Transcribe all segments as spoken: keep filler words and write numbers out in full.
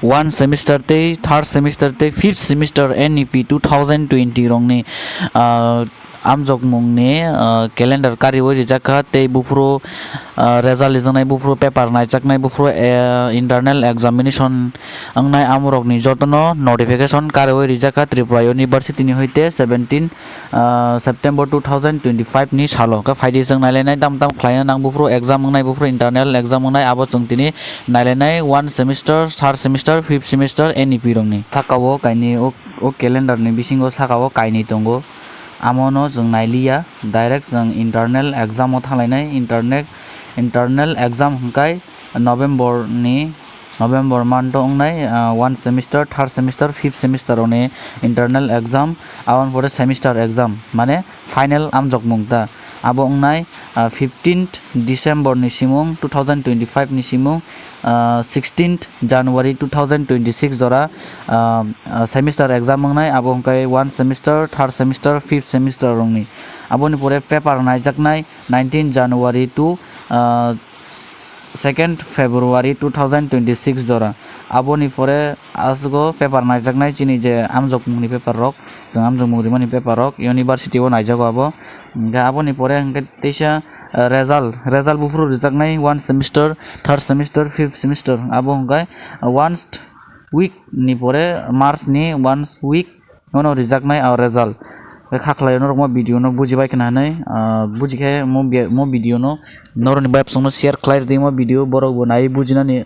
one semester tei third semester tei fifth semester N E P two thousand twenty rokni, ah, amjokmungni, ah, calendar kariui rijak kha, tei buphuru, ah, result rijaknai, buphuru paper naijaknai, buphuru, eh, internal examination wngnai, amorokni jotono notification kariui rijak kha Tripura University ni hoite seventeen, ah, September two thousand twenty-five ni salo. Khe phaidi chwng nailainai tam tam khlaina nang, buphuru exam wngnai, buphuru internal exam wngnai, abo chwng tini nailainai one semester, third semester, fifth semester N E P rokni. Saka o kainwi o, o calendar ni bisingo saka o kainwi tongo. Amo no chwng nailiya, direct chwng internal exam o thanglainai, internet, internal exam hwnkhe November ni, November month o wngnai, ah, one semester, third semester, fifth semester rokni internal exam, aboni pore semester exam, mane final amjokmung ta. Abo wngnai, ah, fifteenth December ni simung, two thousand twenty-five ni simung, ah, sixteenth January two thousand twenty-six jora, ah, ah, semester exam wngnai, abo hwnkhe one semester, third semester, fifth semester rokni. Aboni pore paper naijaknai nineteen January to, ah, second February two thousand twenty-six jora. Aboni pore aswgo paper naijaknai chini je amjokmungni paper rok, chwng amjokmung rimani paper rok university o naijago abo. Hwnkhe aboni pore hwnkhe teisa, ah, result, result buphuru rijaknai one semester, third semester, fifth semester, abo hwnkhe one week ni pore, March ni one week ono rijaknai o result. Khe kha khlai norok mo video no bujibai khna hinwi, ah, bujikhe mo bi-, mo video no norokni bai bwswkno share khlai rwdi mo video, borok bo naiwi bujinani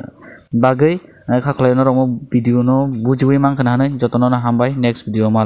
bagwi. Kha khlai norok mo video no bujiwi mankha hinwi, jotono no hambai, next video o mal.